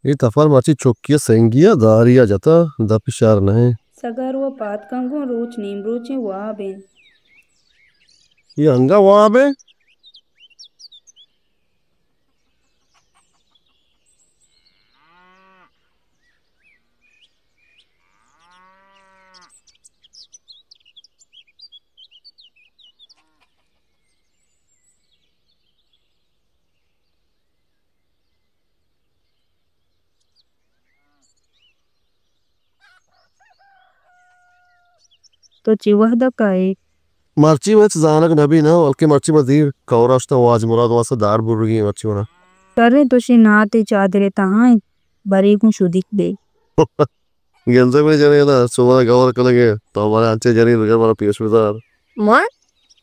اے تپر مرچی چکی ءَ سنگی ءَ داری ءَ جتا، دپ شر نہ ایں۔ سگار و پاد کن گوں روچ نیم روچیں واب ایں۔ اے انگا واب ایں؟ تو چی وھد ءَ کائے؟ مرچی من ہچ زانگ نہ بی نا، بلکہ مرچی من دیر کور ءَ شتاں، واجہ مراد واسطہ دار برگی ایں مرچی منا۔ شریں، تو شی ناتے چادرے تہا ایں، برے گوں شدیک بے۔ گندے منی جنین ءَ، چو منا گور کنگ ءَ، تو منا انچیں جنین بگر منا پیش بدار۔ من؟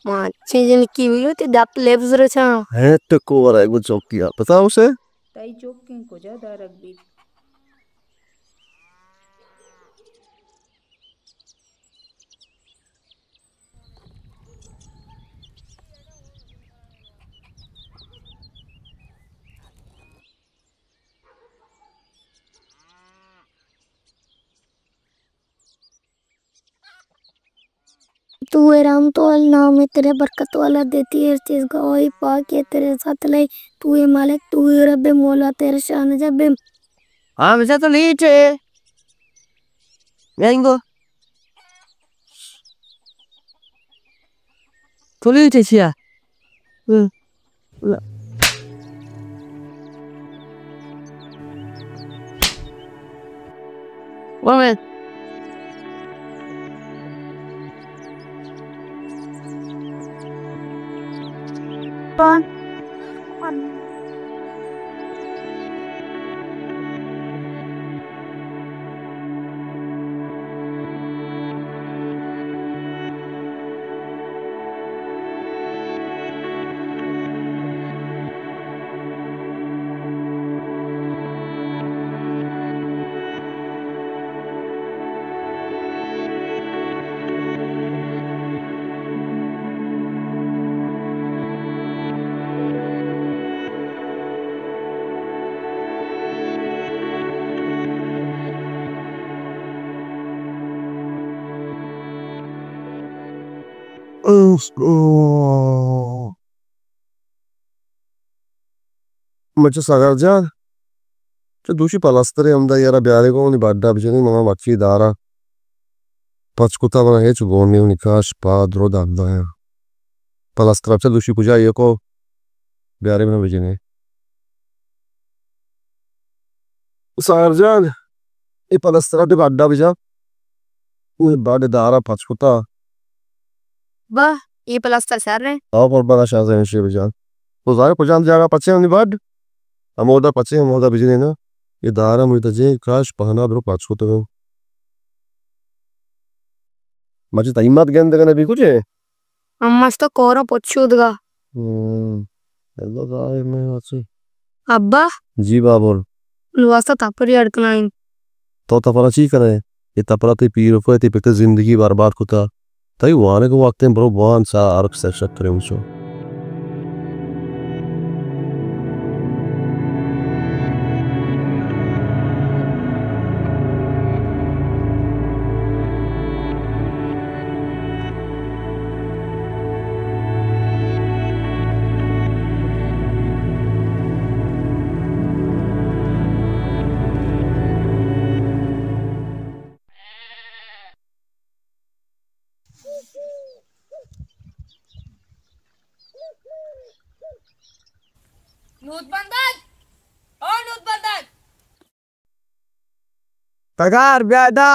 من انچیں جنکی بگیروں، تئی دپ لبز رچاں۔ ہے ٹکو ورا گوں چوکی ءَ۔ پتا اسے؟ تئی چوکیں کجا دارگ بیت؟ تو اے رحمت والا نام ایں، تیرے برکت والا دے، تئی ہر چیز گواہی پاک ایں، تیرے ساتھ لئی، تو اے مالک، تو اے رب، مولا تیرے شان جب۔ ہاں، بچا تو لیٹ ہے۔ مہنگو۔ تو لیٹ ہے چیا؟ ہوں۔ مچو ساگر جان، چہ دوشی پلسترے ہمدا یارا بیارے گوں منی بڈا بجنی، منا مرچی دارا پچ کتا، منا ہچ گون نی، منی کاش پاد رو درد آیا۔ پلستر چہ دوشی کجا یکو بیارے منا بجنے۔ ساگر جان، اے پلستر ڈے بڈا بجا۔ اے بڈ دارا پچ کتا۔ بہ، اے پلستر شر ایں۔ آ قربان شاہ زین شیر جان۔ تو زانے کجام جاگہ پچے ہمے بڈ؟ ہمودا پچے، ہمودا بجنے نا۔ اے دارا مجھے تجے کاش پہنا درو پچ کتگو۔ مجھے تئی مات گندگا نبی کجے؟ اماش تو کورا پچ شودگا۔ ہم۔ اللہ دائم ہے واچی۔ ابا۔ جی بابر۔ نوں واسطہ تپری اڑ کنائیں۔ تو تپرا چی کنئے؟ اے تپرا تئی پیرک ء تئی پت ء زندگی برباد کتا۔ تئی وانگ ء وقت انت، برو بوان سا ہر کس ء شتر انچو۔ نود بندگ! او نود بندگ! سگار بیا ادا۔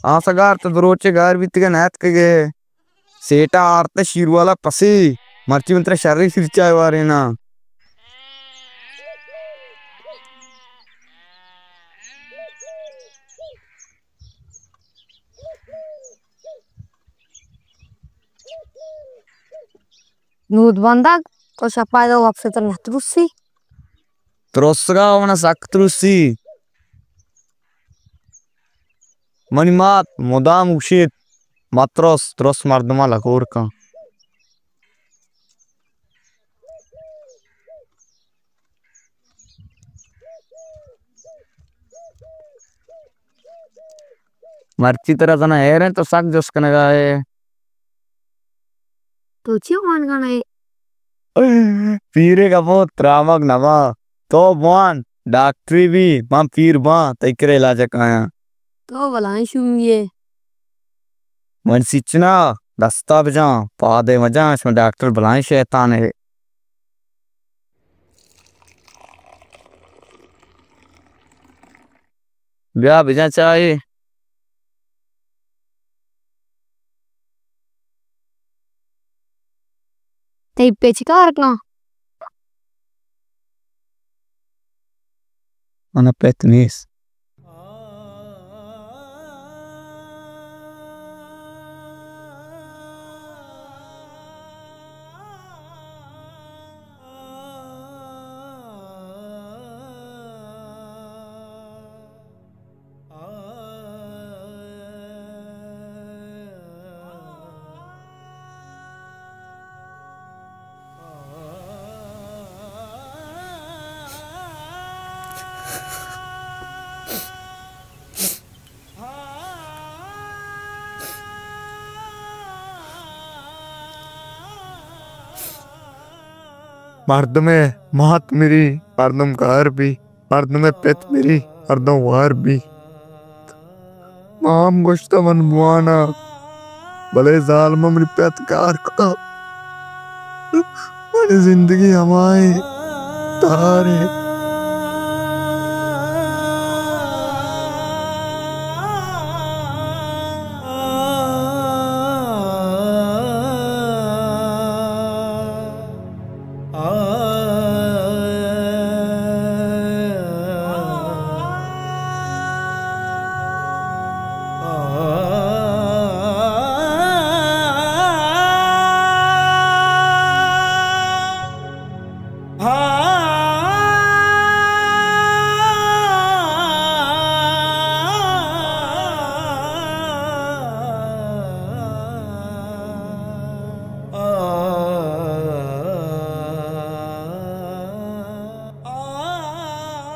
آ سگار تو دروچے گار بیتگے نیاتکگے۔ سیٹا آرت شیروالا پسی، مرچی من ترا شریں سیرچا وارینا۔ نود بندگ، تو شپا ادا وپسے تر نہ ترسی؟ ترسگا من سک ترسی۔ منی مات مدام گوشیت، مترس، ترس مردماں لگور کن۔ مرچی ترا زنا ہیر انت، تو سک جست کنگا ئے۔ تو چی وان کنئے؟ پیرے گپو ترامگ نبا۔ تو بوان، ڈاکٹری بی، من پیر باں، تئی کرا علاج کایاں۔ تو بلائیں شومی ئے۔ من سچنا دستا بجاں، پادے مجاں، شما ڈاکٹر بلائیں شیطانے۔ بیا بجاں چاہے۔ تئی پت چی کار کن؟ من ءَ پت نیست۔ مردمے مات مری، مردم گار بی، مردمے پت مری، مردم وار بی۔ ما ہم گوشتہ من بواناں، بلے زالم ءَ منی پت گار کتہ۔ منی زندگی ہمائیں تہاریں۔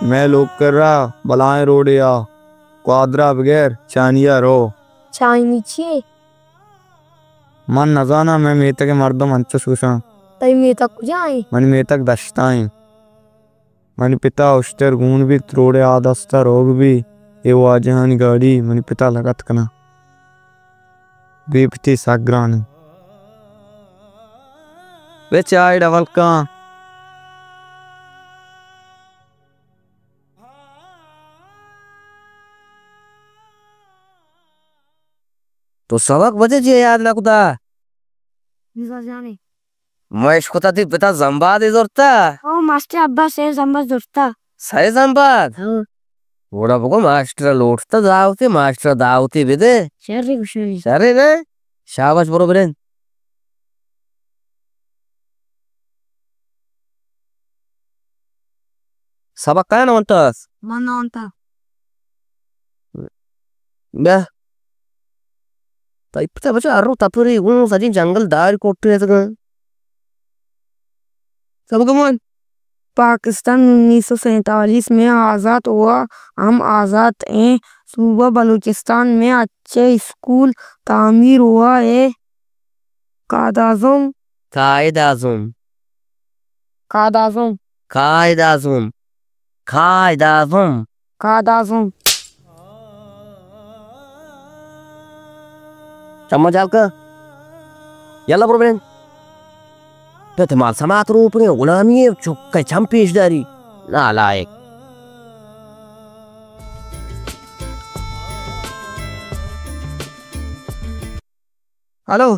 مئے لوگ کرا بلائیں روڈے آ، گوادرا بگر چائنیا رو۔ چائنی چی؟ من نزاناں، مئے میتگ ءِ مردم انچش گوشاں۔ تئی میتگ کجا ایں؟ منی میتگ دشتا ایں۔ منی پتا اشتر گون بیت، روڈ ءَ آ دست ءَ روگ بی، اے واجہانی گاڑی منی پتا لگت کناں۔ بے پتی سک گران انت۔ بے چائے ڈبل کن۔ تو سبق بچے چی یاد نہ کتا؟ نزانیں۔ ما اشکتا تئی پتا زمبادے زرتا۔ او ماسٹر ابا سے زمباد زرتا۔ سے زمباد؟ ہاں۔ گڑا بگو ماسٹر لوٹتا دعوتے، ماسٹر دعوتے بدے۔ شرے گوشنی۔ شرے نا؟ شاباش، برو برین۔ سبق کئے نہ ونتگ؟ من نہ ونتگ۔ بیا۔ تئی پتا بچا ہر رو تپری گوں سجیں جنگل دار کوٹے اتگاں۔ سبق من۔ پاکستان انیس سو سینتالیس میں آزاد ہوا، ہم آزاد ہیں۔ صوبہ بلوچستان میں اچھے اسکول تعمیر ہوا ہے۔ قائد اعظم۔ قائد اعظم۔ قائد اعظم۔ قائد اعظم۔ قائد اعظم۔ قائد اعظم۔ چماں جال کن۔ یلا برو برین۔ پت مال سماعت روپگیں غلامی ءَ چک ءِ چم پیش داری۔ نالائق۔ ہلو۔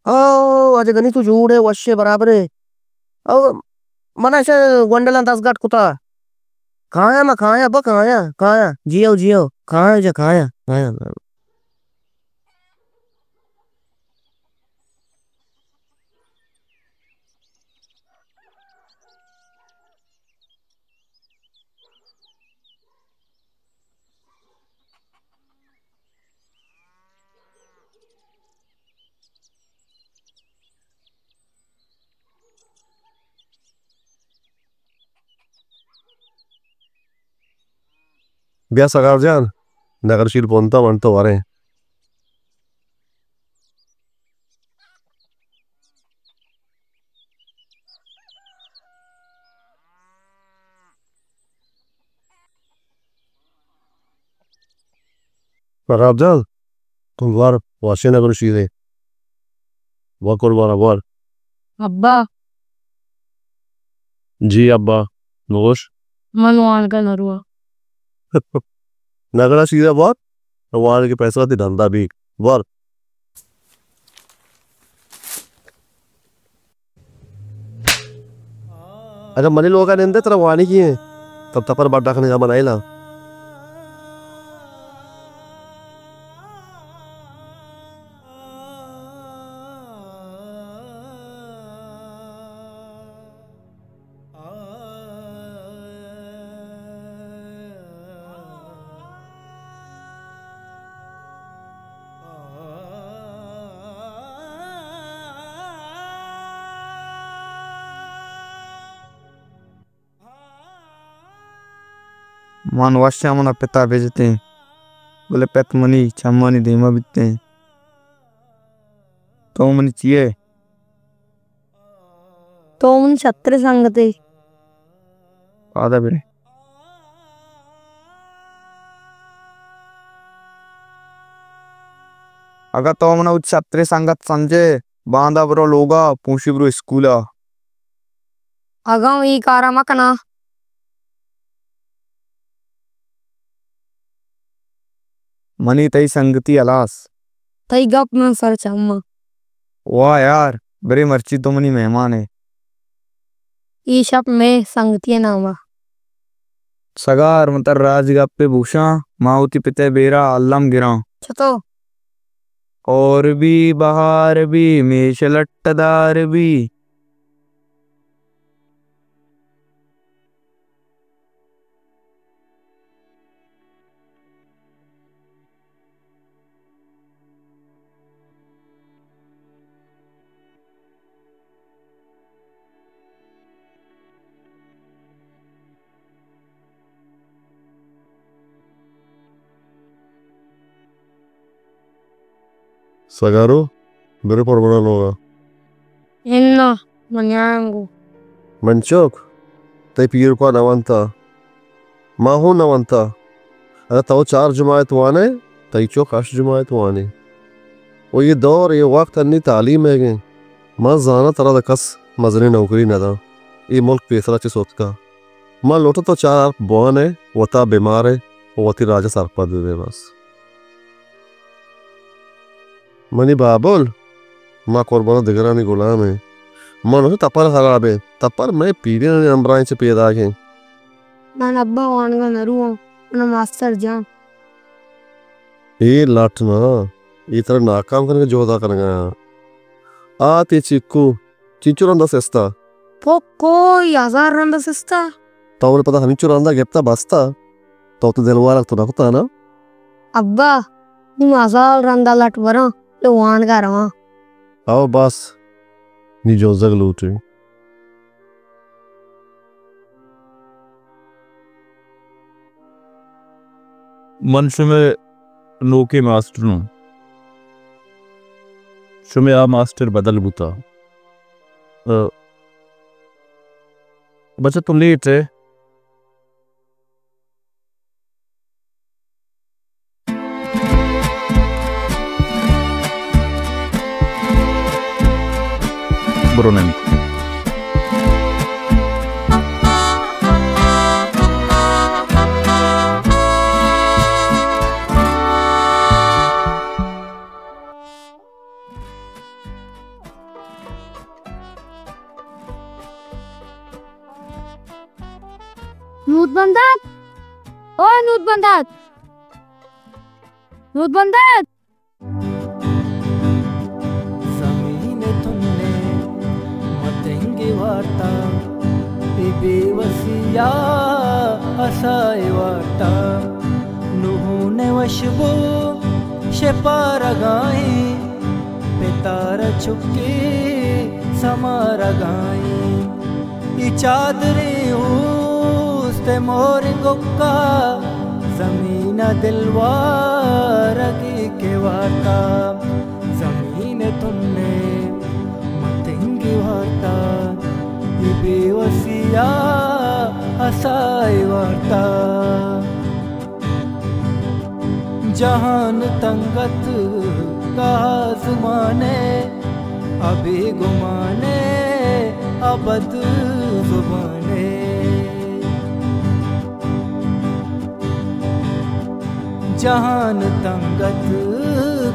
او، واجہ گنی تو جوڑ ئے، وش ئے، برابر ئے۔ او، من ءَ ایشاں گونڈلاں دست گٹ کتا۔ کایاں ما، کایاں، با کایاں، کایاں۔ جیو، جیو۔ کایاں جا، کایاں، کایاں۔ بیا سگار جان، نگر شیر بنتا من تو وریں۔ رباب جان، تو ور واشے نگر شیرے۔ وا قربان، ور۔ ابا۔ جی ابا، بگوش۔ من وانگا نہ رواں۔ نگڑا سیدھا ور، وانگے پیسہ تی دھندا بی۔ ور۔ اگہ منی لوگا نندے ترا وانگی ایں، تب تپر بڈا کنے جا بنائیلا۔ من وشاں منا پتا بجتیں، بلے پت منی چمانی دیما بیتیں۔ تو منی چیئے؟ تو منی شتریں سنگتے۔ پادا برے۔ اگاں تو منا وتی شتریں سنگت سمجھے، باندا برو لوگا، پونشی برو اسکولا۔ اگاں اے کارا مکناں۔ منی تئی سنگتی ہلاس۔ تئی گپ من سر چماں۔ واہ یار، برے مرچی تو منی مہمان ئے۔ اے شپ مئے سنگتی ء نام ء۔ سگار من ترا راج گپے بوشاں، ما وتی پت ء بیرا الم گراں۔ چتو؟ اور بی بہار بی، میش لٹ دار بی۔ سگارو، برے قربان ء لوگ ء۔ اناں، من نیاں گوں۔ من چک، تئی پیرکا نہ ونتا، ما ہوں نہ ونتا۔ اگاں تو چار جماعت وانئے، تئی چک ہشت جماعت وانیں۔ و اے دور، اے وقت انی تعلیم ئیگ انت۔ من زاناں ترا داں کس مزنیں نوکری نہ داں۔ اے ملک پیسرا چہ ستکا۔ من لوٹاں تو چار حرف بوانئے، وتا بمارئے و وتی راج ء سرپد ببئے بس۔ منی بابل، ما قربان دگرانی غلام ایں۔ من وتی تپر خراب ایں۔ تپر مئے پیرینانی ہمراہیں چہ پیداک ایں۔ من ابا وانگا نہ رواں، من ماسٹر جان۔ اے لٹ نا، اے ترا ناکام کنگ ء جہد ء کنگ ء آں۔ آ تئی چکو چنچو رندا سستا؟ پکو، اے ہزار رندا سستا۔ تو نے پدا ہمینچو رندا گپتا بستا؟ تو تو دل وارگ تو نہ کتا نا؟ ابا، نی ہزار رندا لٹ براں، تو وانگا رواں۔ او بس، نی جوزگ لوٹی۔ من شمئے نوکیں ماسٹر اوں۔ شمئے آ ماسٹر بدل بوتا۔ ء، بچہ تو لیٹ ئے۔ برو نند۔ نود بندات، او نود بندات، نود بندات۔ زمین تنے متنگ وارتا، اے بے وسیا اسائے وارتا۔ نہون وشبو شپارگائیں، پتار چکی سمارگائیں۔ اے چادریں اوست مور گکا، زمین ءَ دلوارگی کہ وارتا، زمین ءِ تن ءَ متنگی وارتا، اے بے وسی ءَ ہسائی وارتا۔ جہان تنگ ات کہ آزمان ءَ، ابے گمان ءَ، ابد زبان ءَ۔ جہان تنگ ات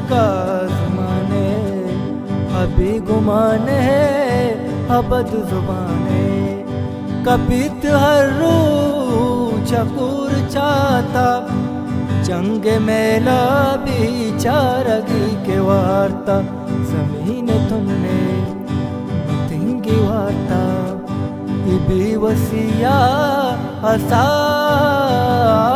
کہ آزمان ءَ، ابے گمان ءَ، ابد زبان ءَ۔ کپیت ہر روچ ءَ کور چاتا، جنگ ءِ میل ءَ بیچارگی کہ وارتا، زمین ءِ تن ءَ متنگی وارتا، اے بے وسی ءَ ہسا